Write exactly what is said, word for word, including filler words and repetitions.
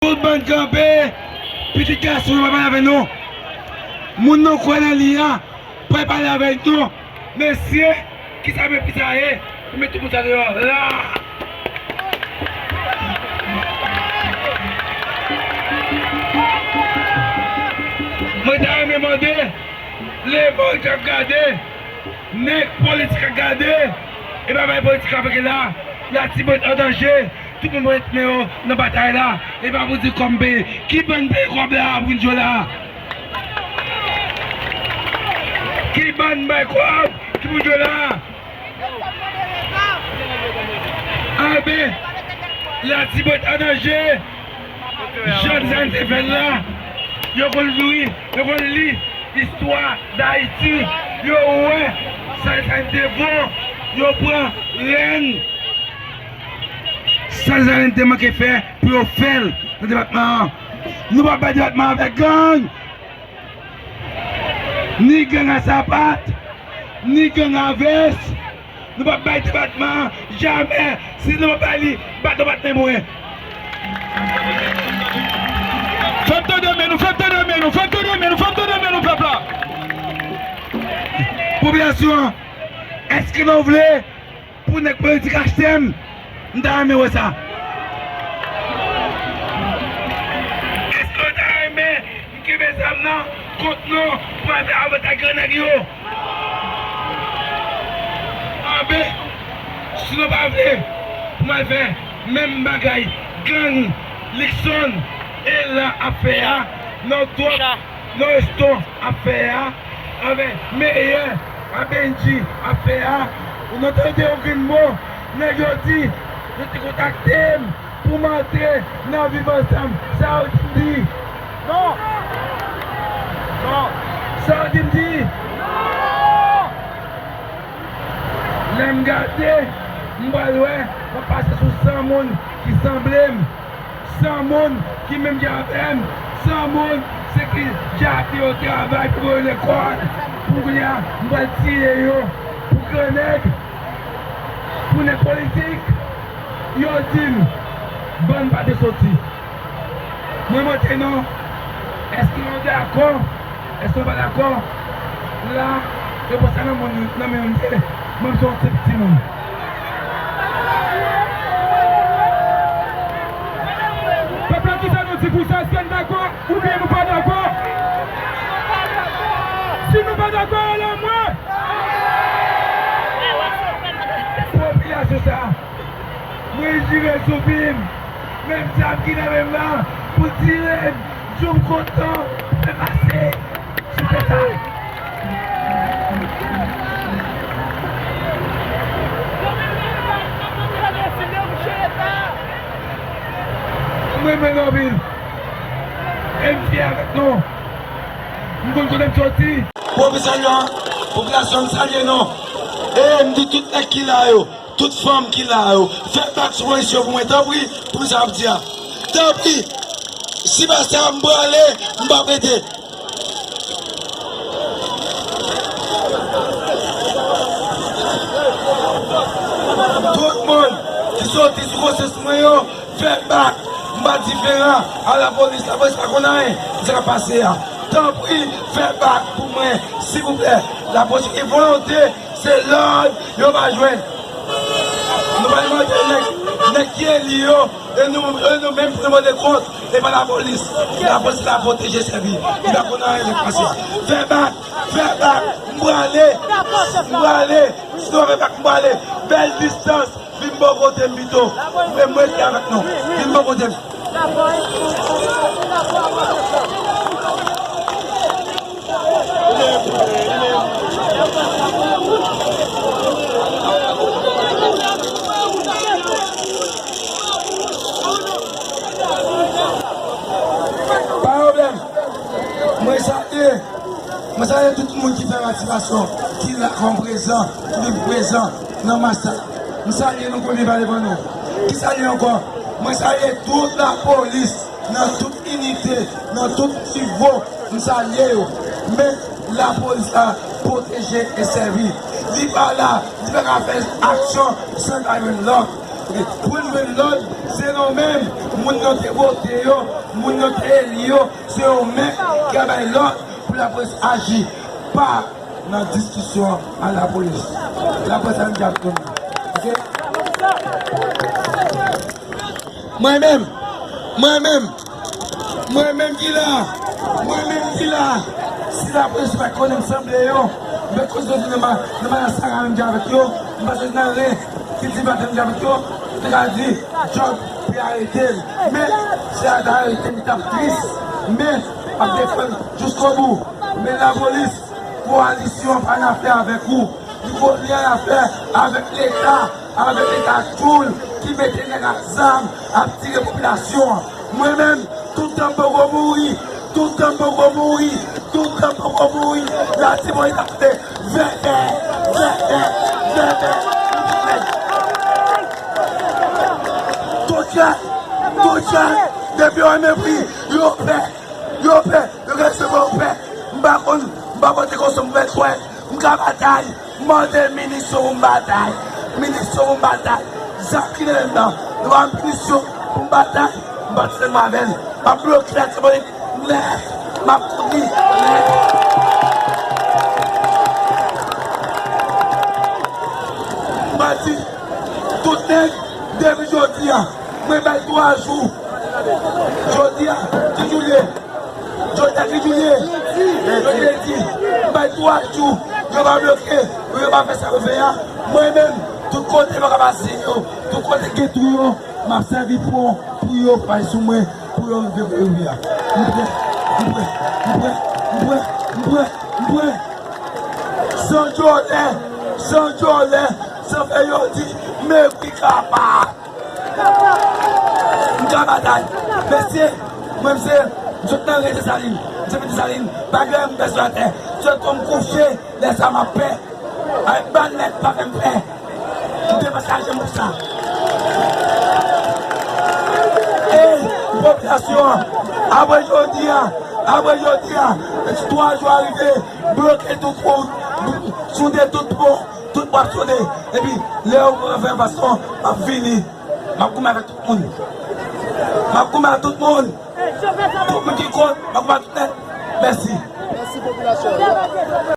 Tout bann kanpe, pitit gason yo pa pale avè nou. Moun nou kwè nan li a, pa pale avè nou. Mesye, kisa mepri sa ye? Ou met tout moun sa deyò la. Mwen ta renmen mande, lè moun k ap gade, nèg politik ap gade, e pa bay politik ap rele la, Latibonit an danje, tout moun met men yo nan batay la, e pa pou di kòm peyi, ki bann peyi kòb la pou n jwe la? Ki bann bay kòb ki pou n jwe la? Anben, Latibonit an danje, jan sa n te fè l la, yo konn li, yo konn li istwa Dayiti, yo wè sa sa n te bon, yo pran rèn, sa sa n te manke fè pou yo fè l nan depatman an. Nou p ap bay depatman avèk gang. Ni gang a sapat, ni gang a vès. Nou p ap bay depatman an jamè. Si nou p ap bay li, bat nou bat men mwen. Fè m tande men nou, fè m tande men nou, fè m tande men nou, fè m tande men nou, pèp la. Popilasyon an, èske nou vle pou nèg politik achte m, m ta renmen wè sa. Èske w ta renmen m kenbe zam nan kont nou pou al fè avantay grannèg yo? Anben, si nou pa vle pou m al fè menm bagay gang Luckson, Elan ap fè a, nan twòp, nan Eston ap fè a, avèk meyè a Bendji ap fè a, ou nou tande yon grenn mo, nèg yo di, yo te kontakte m pou m antre nan Viv Ansanm. Sa yo di m di? Non! Non! Sa yo di m di? Non! Lè m gade, m pral wè, m ap pase sou san moun ki sanble m. San moun ki menm jan avè m, san moun se ki dja ap yo travay pou yo lekòl, pou kounye a m pral tiye yo pou grannèg, pou nèg politik, yo di m bann pa te soti. Mwen montre non, èske yo dakò? Èske w pa dakò? La, yo pran sa nan moun, nan men yon nèg. Mwen, m se yon senp timoun. Pèp la, kisa nou di pou sa? Èske n dakò oubyen nou pa dakò? Si nou pa dakò, rele mwen. Popilasyon sa a, mwen jire sou vi m. Menm zam ki nan men m lan pou tire m, jou m kontan pou fè pase sou tèt sa. M renmen nou anpil. E m fyè avèk nou. M konn kote m soti. Popilasyon, popilasyon, m salye nou. E m di tout nèg ki la yo, tout fanm ki la yo, fè bak sou polisye yo pou mwen, tanpri, pou sa ap di a. Tanpri, si pa sa, m prale, m p ap rete. Tout moun ki soti sou konsyans mwen yo, fè bak. M pa diferan a lapolis, lapolis pa konn anyen de sa k ap pase a. Tanpri, fè bak pou mwen, silvouplè. Lapolis gen volonte, se lòd yo va jwenn. Nou pral mande nèg, nèg ki eli yo, e nou, e nou menm pou nou mande kont, e pa lapolis. Lapolis la pwoteje, sèvi. Li pa konn anyen de sa k pase a. Fè bak, fè bak. M prale, m prale. Si nou pa fè bak, m prale. Bèl distans. Vin bò kote m pito. Mwen, mwen ki avèk nou. Vin bò kote m. Pa pwoblèm. Mwen salye, mwen salye tout moun ki fè patisipasyon, ki la kòm prezan, ki vin prezan nan mach sa. M salye nou premye pa devan nou. Ki salye ankò? Mwen salye tout lapolis, nan tout inite, nan tout nivo, m salye yo. Men lapolis la pwoteje e sèvi. Li pa la, li pa ka fè aksyon san l pa jwenn lòd. Pou n jwenn lòd, se nou menm, moun yo te vote yo, moun yo te eli yo, se yo menm ki ap bay lòd pou laprès aji. Pa nan diskisyon a lapolis. Laprès a menm ki ap konn. Oke? Mwen menm, mwen menm, mwen menm ki la, mwen menm ki la. Si laprès pa konnen m sanble yo, m pa koze nan ma-, nan madan Sara menm ki avèk yo, m pa koze nan ren ki di maten ki avèk yo, m te ka di, Job te arete l. Men, si a te arete m, m t ap tris. Men, m ap defann jiskobou. Men lapolis, kowalisyon an pa nan afè avèk ou. Li ko-, li an afè avèk Leta, avèk Leta tchoul ki mete nèg ak zam ap tire popilasyon an. Mwen menm, toutan m poko mouri, toutan m poko mouri, toutan m poko mouri, Latibonit ap tande vèvè, vèvè, vèvè. Tout jan, tout jan, depi yo mepri, yo pè, yo pè, yo gen se yo pè. M pa konn, m pa konn te konsa m fè kwè. M ka batay, mande minis yo pou m batay. Minis yo pou m batay. Zam ki nan men m nan, nou ba m minis yo pou m batay. M pa t sèlman avè l. M ap bloke Latibonit nèt. M ap kouri nèt. M ap di, tout nèg, depi jodi a, mwen bay twa jou. Jodi a, ki jou l ye? Jodi a ki jou l ye? Jodi lendi. M bay twa jou. Yo pa bloke, yo pa fè sa yo vle a. Mwen menm, tout kote m ap pase yo, tout kote gen twou yo, m ap sèvi pon pou yo fay sou mwen, pou yo rive kote yo ye a. M prè, m prè, m prè, m prè, m prè, m prè, m prè. San dyòlè, san dyòlè, san fè yo di, mepri kapab. M ka batay. Mesye, mwen, m se, m sot nan ren Desalin. M se pitit Desalin. Pa gen m pèsonn atè. Sèl tou m kouche, lè sa m ap pè. Ay, ban nèg pa fè m pè. M te pa chaje m pou sa. Ey, popilasyon an, apre jodi a, apre jodi a, twa jou a rive, bloke tout wout, sonde tout pon, tout pon ap sonde. Epi, lè yo pran fè fason, m ap vini. M ap goumen avèk tout moun. M ap goumen ak tout moun. Tout moun ki kont, m ap goumen ak tout nèg. Mèsi. Mèsi, popilasyon.